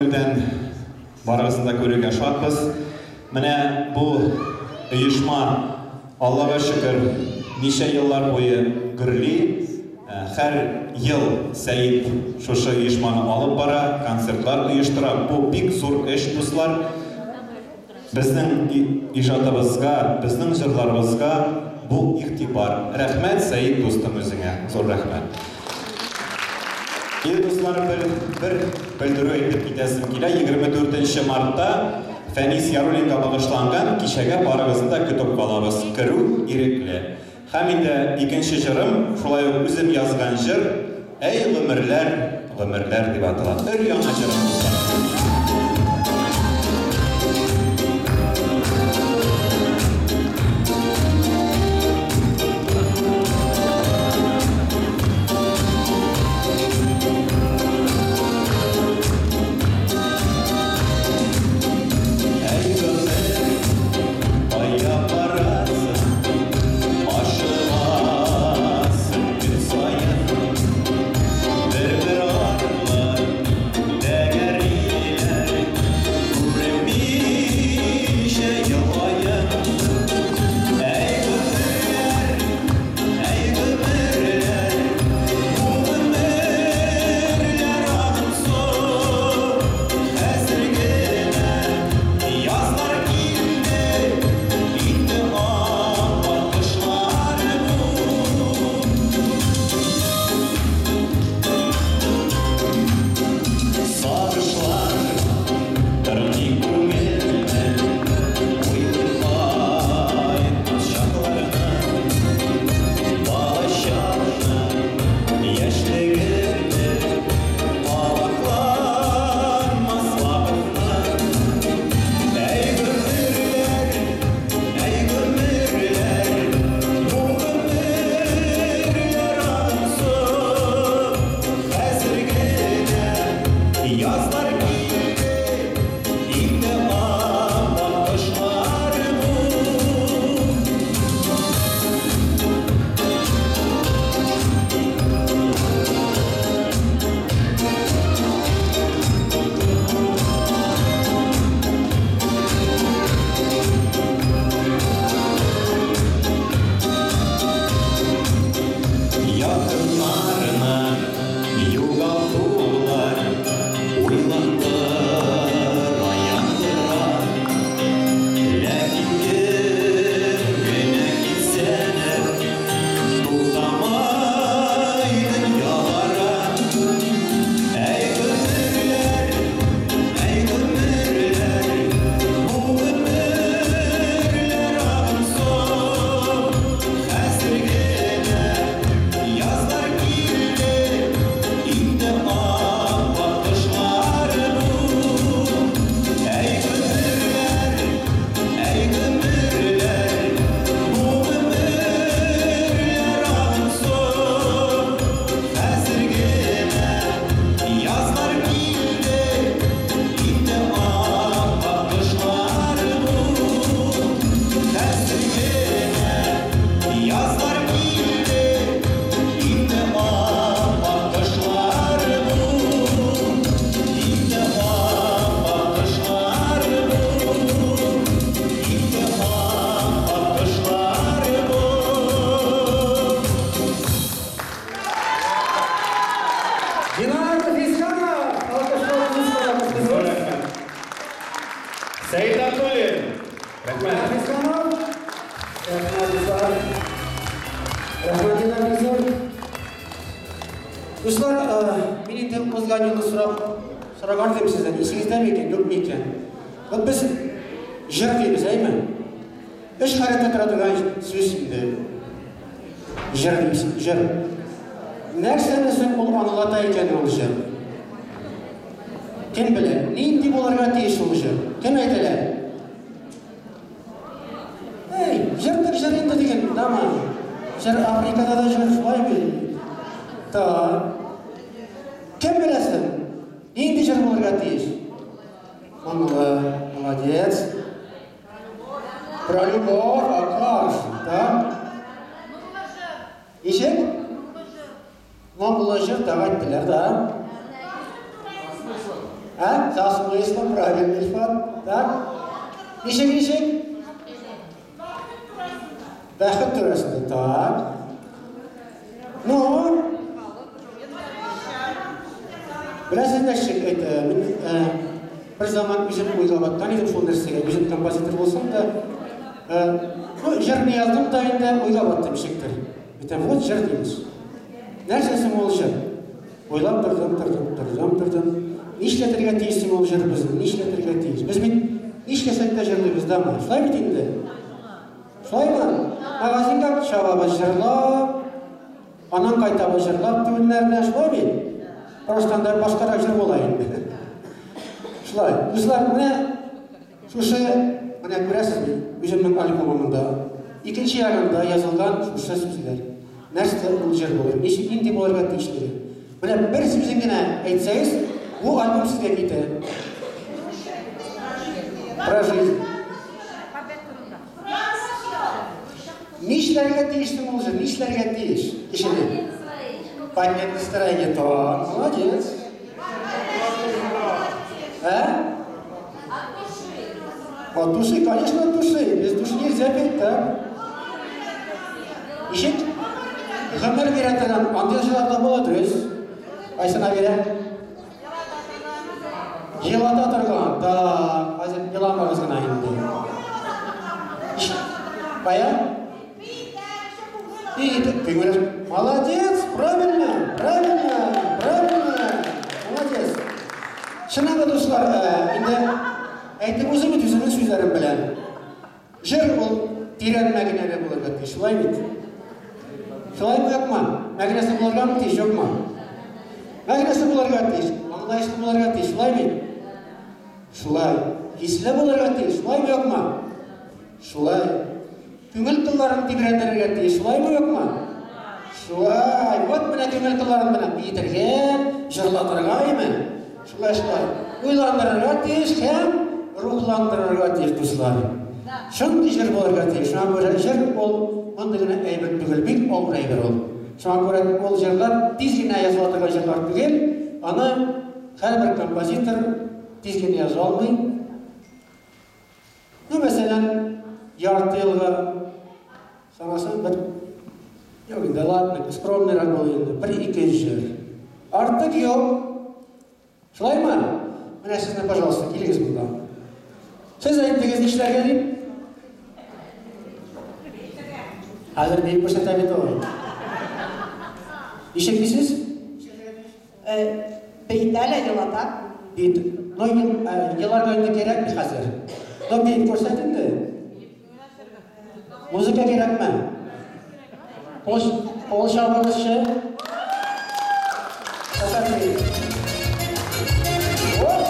Күңелдән барыгызны да күрергә шатбыз. Менә бу оешма, Аллага шөкер, ничә еллар буе гөрли. Һәр ел Сәет шушы оешманы алып бара, концертлар оештыра. Бу бик зур эш, дуслар. Безнең иҗатыбызга, безнең җырларыбызга бу игътибар. Рәхмәт, Сәет дустым үзеңә, зур рәхмәт. И, дуслар, бер, бер белдерү әйтеп китәсем килә. 24 мартта Фәнис Яруллинга багышланган кичәгә барыгызны да көтеп калабыз. Керү ирекле. Һәм инде икенче җырым, шулай ук үзем язган җыр, Әй гомерләр, гомерләр дип атала. Өр-яңа җырым, дуслар. Әй гомер, кая барасың, ашыгасың көн саен. Бер-бер артлы тәгәриләр, күренмичә ел аен. Әй гомерләр, әй гомерләр, бу гомерләр агымсу. Хәзер генә язлар килде, инде ап-ак кышлар бу. Сагышлар тырный күңелне, уйлый кайтмас чакларны, балачакны, яшьлегемне, кабатланмас вакытны. Әй гомерләр, әй гомерләр, бу гомерләр агымсу. Хәзер генә язлар килде, инде ап-ак кышлар бу. Якыннарны югалтулар уйландыра, яндыра. Ләкин кем генә китсә дә, туктамый дөнья бара. Әй гомерләр, әй гомерләр, бу гомерләр агымсу. Хәзер генә язлар килде, инде ап-ак кышлар бу. Әй гомерләр, әй гомерләр, бу гомерләр агымсу. Хәзер генә язлар килде, инде ап-ак кышлар бу. Хәзер генә язлар килде, инде ап-ак кышлар бу. Инде ап-ак кышлар бу. Инде ап-ак кышлар бу. Динар Фисханов! Алкышларыгыз Зур кызлар. рәхмәт. Сәид Абдуллин. Рәхмәт. Фисханов. Рәхмәт, дуслар. Рәхмәт, Динар Фисханов. Дуслар, мин инде узган елны сорап сораган идем сездән, исегездә микән, юк микән? Вот без җыр дибез, әйме? Өч хәрефтә тора торган сүз инде. Җыр дибез, җыр. Нәрсәне соң ул аңлата икән ул җыр? Кем белә? Нинди булырга тиеш ул җыр? Кем әйтәләр? Эй, җырдыр җыр инде дигән, дама. Җыр Африкада да җыр шулай бит. Так. Кем беләсең? Нинди җыр булырга тиеш? Моңлы, молодец. Про любовь, а как же, так? Ничек? Моңлы җыр так әйттеләр, да. А? За смыслом, правильно, Ильфат. Так? Ничек, ничек? Бәхет турасында. Так. Ну? Беләсез нәрсә әйтә? Мин бер заман үзем уйлап аткан идем шул нәрсәгә. Үзем композитор булсам да, ну, җырны яздым да инде уйлап аттым ничектер. Әйтәм, вот җыр дибез. Нәрсә соң ул җыр? Уйлап тордым, тордым, тордым, тордым. Нишләтергә тиеш соң ул җыр безне? Нишләтергә тиеш? Без бит нишләсәк тә җырлыйбыз дамы? Шулай бит инде. Шулаймы? Магазинга чабабыз җырлап, аннан кайтабыз җырлап түннәренә, шулай бит? Просто анда башкарак җыр була инде. Шулай. Дуслар, менә шушы, менә күрәсез бит, үземнең альбомымда икенче ягында язылган шушы сүзләр. Нәрсә ул җыр булыр? Ничек нинди булырга тиешлеге? Менә бер сүзен генә әйтсәгез, бу альбом сезгә китә. Про жизнь. Нишләргә тиеш соң ул җыр? Нишләргә тиеш кешене? Поднять настроение. Так, молодец. А? От души, конечно, от души. Без души нельзя петь, так? Ничек? Гомер бирә торган андый җырлар да була, дөрес. Кайсына бирә? Елата торган. Так, хәзер еламагыз гына инде. Кая? И, ты говоришь, молодец, правильно, правильно, правильно, молодец. Чыннан да, дуслар, инде әйтеп үзем бит үземнең сүзләрем белән. Җыр ул тирән мәгънәле булырга тиеш, шулай бит? Шулаймы, юкмы? Мәгънәсе булырга тиеш, юкмы? Мәгънәсе булырга тиеш, аңлаешлы булырга тиеш, шулай бит? Шулай. Хисле булырга тиеш, шулаймы, юкмы? Шулай. Күңел кылларын тибрәндерергә тиеш, шулаймы, юкмы? Шулай. Вот менә күңел кылларын менә биетергә, җырлатырга име? Шулай, шулай. Уйландырырга тиеш һәм рухландырырга тиеш, дуслар. Шундый җыр булырга тиеш. Шуңа күрә җыр ул мондый гына әйбер түгел, бик авыр әйбер ул. Шуңа күрә ул җырлар тиз генә языла торган җырлар түгел, аны һәрбер композитор тиз генә яза алмый. Ну, мәсәлән, ярты елга санасаң бер юк инде, ладно, скромныйрак бул инде, бер-ике җыр. Артык юк. Шулаймы? Менә сезне, пожалуйста, килегез монда. Сез әйттегез нишләргә дип? Хәзер биеп күрсәтә бит ул. Ничек дисез? Биетә лә, елата. Бит. Ну, еларга инде кирәкми хәзер. Ну, биеп күрсәт инде. Музыка кирәкме? Кул, кул чабыгызчы. Татар биеп. Вот.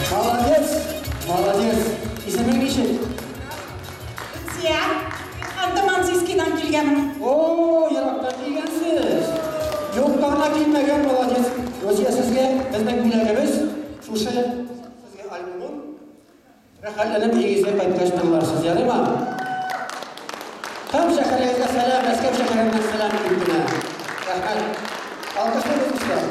Молодец, молодец. Исемең ничек? Люция, Ханты-Мансийскийдан килгәнмен. О, ерактан килгәнсез. Юкка гына килмәгән, молодец. Люция, сезгә безнең бүләгебез шушы сезгә альбом. Рәхәтләнеп өегезгә кайткач тыңларсыз, ярыймы? Һәм шәһәрегезгә сәлам, Мәскәү шәһәреннән сәлам дип кенә. Рәхмәт. Алкышлыйбыз, дуслар.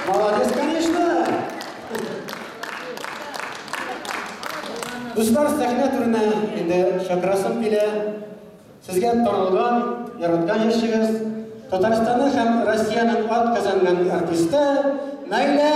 Молодец, конечно. Дуслар, сәхнә түренә инде чакырасым килә. Сезгә танылган, яраткан җырчыгыз, Татарстанның һәм Россиянең ат казанган артисты Наилә